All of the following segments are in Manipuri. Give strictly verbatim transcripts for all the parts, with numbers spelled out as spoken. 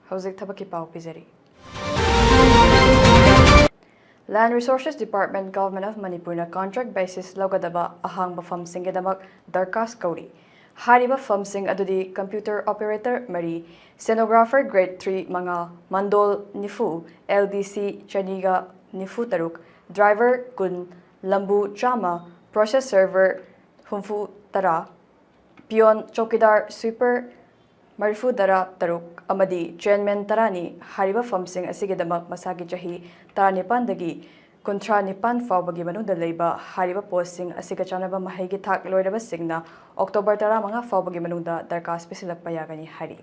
ꯍꯧꯖꯤꯛ ꯊꯕꯛꯀꯤ ꯄꯥꯎ ꯄꯤꯖꯔꯤ꯫ Land Resources Department, Government of Manipurꯅ contract basis ꯂꯧꯒꯗꯕ ꯑꯍꯥꯡꯕ ꯐꯝꯁꯤꯡꯒꯤꯗꯃꯛ ꯗꯔꯈꯥꯁ ꯀꯧꯔꯤ꯫ ꯍꯥꯏꯔꯤꯕ ꯐꯝꯁꯤꯡ ꯑꯗꯨꯗꯤ computer operator ꯃꯔꯤ, stenographer grade three ꯃꯉꯥ, ꯃꯟꯗꯣꯜ ꯅꯤꯐꯨ, L D C ꯆꯅꯤꯒ ꯅꯤꯐꯨ ꯇꯔꯨꯛ, driver ꯀꯨꯟ, ꯂꯝꯕꯨ ꯆꯥꯝꯃ, process server ꯍꯨꯝꯐꯨ ꯇꯔꯥ, peon, ꯆꯧꯀꯤꯗꯥꯔ, sweeper ꯃꯔꯤꯐꯨ ꯇꯔꯥ ꯇꯔꯨꯛ ꯑꯃꯗꯤ chairman ꯇꯔꯥꯅꯤ꯫ ꯍꯥꯏꯔꯤꯕ ꯐꯝꯁꯤꯡ ꯑꯁꯤꯒꯤꯗꯃꯛ ꯃꯁꯥꯒꯤ ꯆꯍꯤ ꯇꯔꯥꯅꯤꯄꯥꯟꯗꯒꯤ ꯀꯨꯟꯊ꯭ꯔꯥ ꯅꯤꯄꯥꯟ ꯐꯥꯎꯕꯒꯤ ꯃꯅꯨꯡꯗ ꯂꯩꯕ ꯍꯥꯏꯔꯤꯕ postꯁꯤꯡ ꯑꯁꯤꯒ ꯆꯥꯟꯅꯕ ꯃꯍꯩꯒꯤ ꯊꯥꯛ ꯂꯣꯏꯔꯕꯁꯤꯡꯅ October ꯇꯔꯥꯃꯉꯥ ꯐꯥꯎꯕꯒꯤ ꯃꯅꯨꯡꯗ ꯗꯔꯈꯥꯁ ꯄꯤꯁꯤꯜꯂꯛꯄ ꯌꯥꯒꯅꯤ ꯍꯥꯏꯔꯤ꯫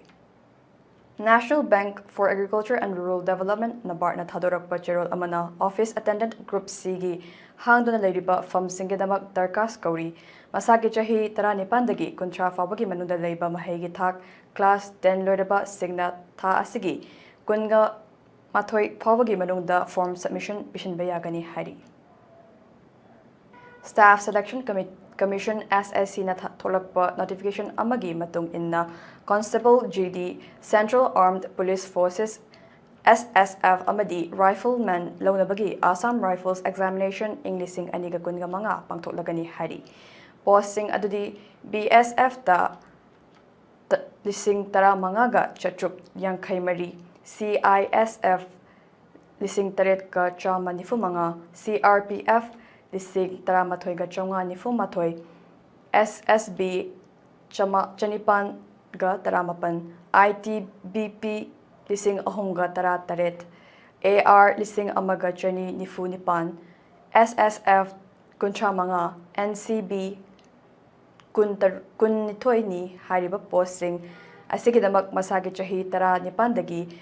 National Bank for Agriculture and Rural Development, NABARDꯅ ꯊꯥꯗꯣꯔꯛꯄ ꯆꯦꯔꯣꯜ ꯑꯃꯅ office attendant group Cꯒꯤ ꯍꯥꯡꯗꯨꯅ ꯂꯩꯔꯤꯕ ꯐꯝꯁꯤꯡꯒꯤꯗꯃꯛ ꯗꯔꯈꯥꯁ ꯀꯧꯔꯤ꯫ ꯃꯁꯥꯒꯤ ꯆꯍꯤ ꯇꯔꯥꯅꯤꯄꯥꯟꯗꯒꯤ ꯀꯨꯟꯊ꯭ꯔꯥ ꯐꯥꯎꯕꯒꯤ ꯃꯅꯨꯡꯗ ꯂꯩꯕ ꯃꯍꯩꯒꯤ ꯊꯥꯛ class ten ꯂꯣꯏꯔꯕꯁꯤꯡꯅ ꯊꯥ ꯑꯁꯤꯒꯤ ꯀꯨꯟꯒ ꯃꯥꯊꯣꯏ ꯐꯥꯎꯕꯒꯤ ꯃꯅꯨꯡꯗ form submission ꯄꯤꯁꯤꯟꯕ ꯌꯥꯒꯅꯤ ꯍꯥꯏꯔꯤ꯫ Staff Selection Commi-, Commission, S S Cꯅ ꯊ-, ꯊꯣꯛꯂꯛꯄ notification ꯑꯃꯒꯤ ꯃꯇꯨꯡ ꯏꯟꯅ, Constable, G D, Central Armed Police Forces, S S F, ꯑꯃꯗꯤ Rifleman ꯂꯧꯅꯕꯒꯤ Assam Rifles examination ꯏꯪ ꯂꯤꯁꯤꯡ ꯑꯅꯤꯒ ꯀꯨꯟꯒ ꯃꯉꯥ ꯄꯥꯡꯊꯣꯛꯂꯒꯅꯤ ꯍꯥꯏꯔꯤ꯫ Postꯁꯤꯡ ꯑꯗꯨꯗꯤ B S Fꯇ ꯇ-, ꯂꯤꯁꯤꯡ ꯇꯔꯥꯃꯉꯥꯒ ꯆꯥꯇ꯭ꯔꯨꯛ ꯌꯥꯡꯈꯩ ꯃꯔꯤ, C I S F ꯂꯤꯁꯤꯡ ꯇꯔꯦꯠꯀ ꯆꯥꯝꯃ ꯅꯤꯐꯨ ꯃꯉꯥ, C R P F ꯂꯤꯁꯤꯡ ꯇꯔꯥꯃꯥꯊꯣꯏꯒ ꯆꯥꯝꯃꯉꯥ ꯅꯤꯐꯨ ꯃꯥꯊꯣꯏ, S S B ꯆꯥꯃ-, ꯆꯅꯤꯄꯥꯟꯒ ꯇꯔꯥꯃꯥꯄꯟ, I T B P ꯂꯤꯁꯤꯡ ꯑꯍꯨꯝꯒ ꯇꯔꯥ ꯇꯔꯦꯠ, A R ꯂꯤꯁꯤꯡ ꯑꯃꯒ ꯆꯅꯤ ꯅꯤꯐꯨ ꯅꯤꯄꯥꯟ, S S F ꯀꯨꯟꯊ꯭ꯔꯥ ꯃꯉꯥ, N C B ꯀꯨꯟ ꯇꯔꯨꯛ, ꯀꯨꯟꯅꯤꯊꯣꯏꯅꯤ꯫ ꯍꯥꯏꯔꯤꯕ postꯁꯤꯡ ꯑꯁꯤꯒꯤꯗꯃꯛ ꯃꯁꯥꯒꯤ ꯆꯍꯤ ꯇꯔꯥꯅꯤꯄꯥꯟꯗꯒꯤ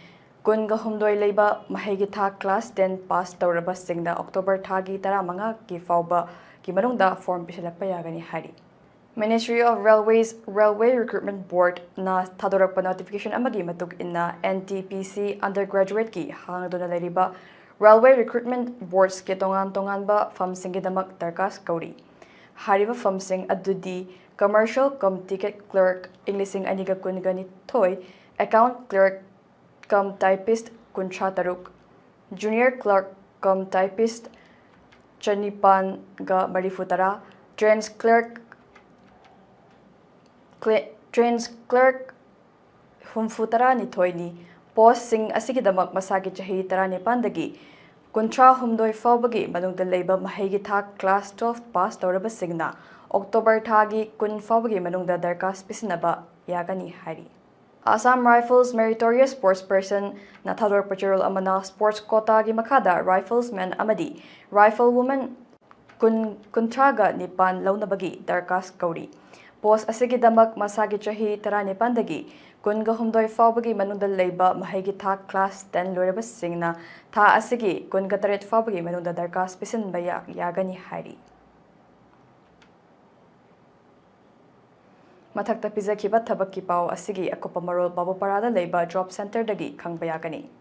ꯀꯨꯟꯒ ꯍꯨꯝꯗꯣꯏ ꯂꯩꯕ ꯃꯍꯩꯒꯤ ꯊꯥꯛ class ten pass ꯇꯧꯔꯕꯁꯤꯡꯅ October ꯊꯥꯒꯤ ꯇꯔꯥꯃꯉꯥꯒꯤ ꯐꯥꯎꯕꯒꯤ ꯃꯅꯨꯡꯗ form ꯄꯤꯁꯤꯜꯂꯛꯄ ꯌꯥꯒꯅꯤ ꯍꯥꯏꯔꯤ꯫ Ministry of Railways Railway Recruitment Boardꯅ ꯊꯥꯗꯣꯔꯛꯄ notification ꯑꯃꯒꯤ ꯃꯇꯨꯡ ꯏꯟꯅ, N T P C undergraduateꯀꯤ ꯍꯥꯡꯗꯨꯅ ꯂꯩꯔꯤꯕ Railway Recruitment Boardsꯀꯤ ꯇꯣꯉꯥꯟ ꯇꯣꯉꯥꯟꯕ ꯐꯝꯁꯤꯡꯒꯤꯗꯃꯛ ꯗꯔꯈꯥꯁ ꯀꯧꯔꯤ꯫ ꯍꯥꯏꯔꯤꯕ ꯐꯝꯁꯤꯡ ꯑꯗꯨꯗꯤ Commercial cum Ticket Clerk ꯏꯪ ꯂꯤꯁꯤꯡ ꯑꯅꯤꯒ ꯀꯨꯟꯒ ꯅꯤꯊꯣꯏ, Account Clerk cum typist ꯀꯨꯟꯊ꯭ꯔꯥ ꯇꯔꯨꯛ, junior clerk cum typist ꯆꯅꯤꯄꯥꯟꯒ ꯃꯔꯤꯐꯨ ꯇꯔꯥ, trench clerk trench clerk ꯍꯨꯝꯐꯨ ꯇꯔꯥꯅꯤꯊꯣꯏꯅꯤ꯫ ꯄꯣꯁꯁꯤꯡ ꯑꯁꯤꯒꯤꯗꯃꯛ ꯃꯁꯥꯒꯤ ꯆꯍꯤ ꯇꯔꯥꯅꯤꯄꯥꯟꯗꯒꯤ ꯀꯨꯟꯊ꯭ꯔꯥ ꯍꯨꯝꯗꯣꯏ ꯐꯥꯎꯕꯒꯤ ꯃꯅꯨꯡꯗ ꯂꯩꯕ ꯃꯍꯩꯒꯤ ꯊꯥꯛ class twelve pass ꯇꯧꯔꯕꯁꯤꯡꯅ October ꯊꯥꯒꯤ ꯀꯨꯟ ꯐꯥꯎꯕꯒꯤ ꯃꯅꯨꯡꯗ ꯗꯔꯈꯥꯁ ꯄꯤꯁꯤꯟꯅꯕ ꯌꯥꯒꯅꯤ ꯍꯥꯏꯔꯤ꯫ Assam Rifles Meritorious Sports Personꯅ ꯊꯥꯗꯣꯔꯛꯄ ꯆꯦꯔꯣꯜ ꯑꯃꯅ sports quotaꯒꯤ ꯃꯈꯥꯗ riflesman ꯑꯃꯗꯤ riflewoman ꯀꯨꯟ, ꯀꯨꯟꯊ꯭ꯔꯥꯒ ꯅꯤꯄꯥꯟ ꯂꯧꯅꯕꯒꯤ ꯗꯔꯈꯥꯁ ꯀꯧꯔꯤ꯫ ꯄꯣꯁ ꯑꯁꯤꯒꯤꯗꯃꯛ ꯃꯁꯥꯒꯤ ꯆꯍꯤ ꯇꯔꯥꯅꯤꯄꯥꯟꯗꯒꯤ ꯀꯨꯟꯒ ꯍꯨꯝꯗꯣꯏ ꯐꯥꯎꯕꯒꯤ ꯃꯅꯨꯡꯗ ꯂꯩꯕ ꯃꯍꯩꯒꯤ ꯊꯥꯛ class ten ꯂꯣꯏꯔꯕꯁꯤꯡꯅ ꯊꯥ ꯑꯁꯤꯒꯤ ꯀꯨꯟꯒ ꯇꯔꯦꯠ ꯐꯥꯎꯕꯒꯤ ꯃꯅꯨꯡꯗ ꯗꯔꯈꯥꯁ ꯄꯤꯁꯤꯟꯕ ꯌꯥ-, ꯌꯥꯒꯅꯤ ꯍꯥꯏꯔꯤ꯫ ꯃꯊꯛꯇ ꯄꯤꯖꯈꯤꯕ ꯊꯕꯛꯀꯤ ꯄꯥꯎ ꯑꯁꯤꯒꯤ ꯑꯀꯨꯞꯄ ꯃꯔꯣꯜ ꯕꯥꯕꯨꯄꯥꯔꯥꯗ ꯂꯩꯕ job centreꯗꯒꯤ ꯈꯪꯕ ꯌꯥꯒꯅꯤ꯫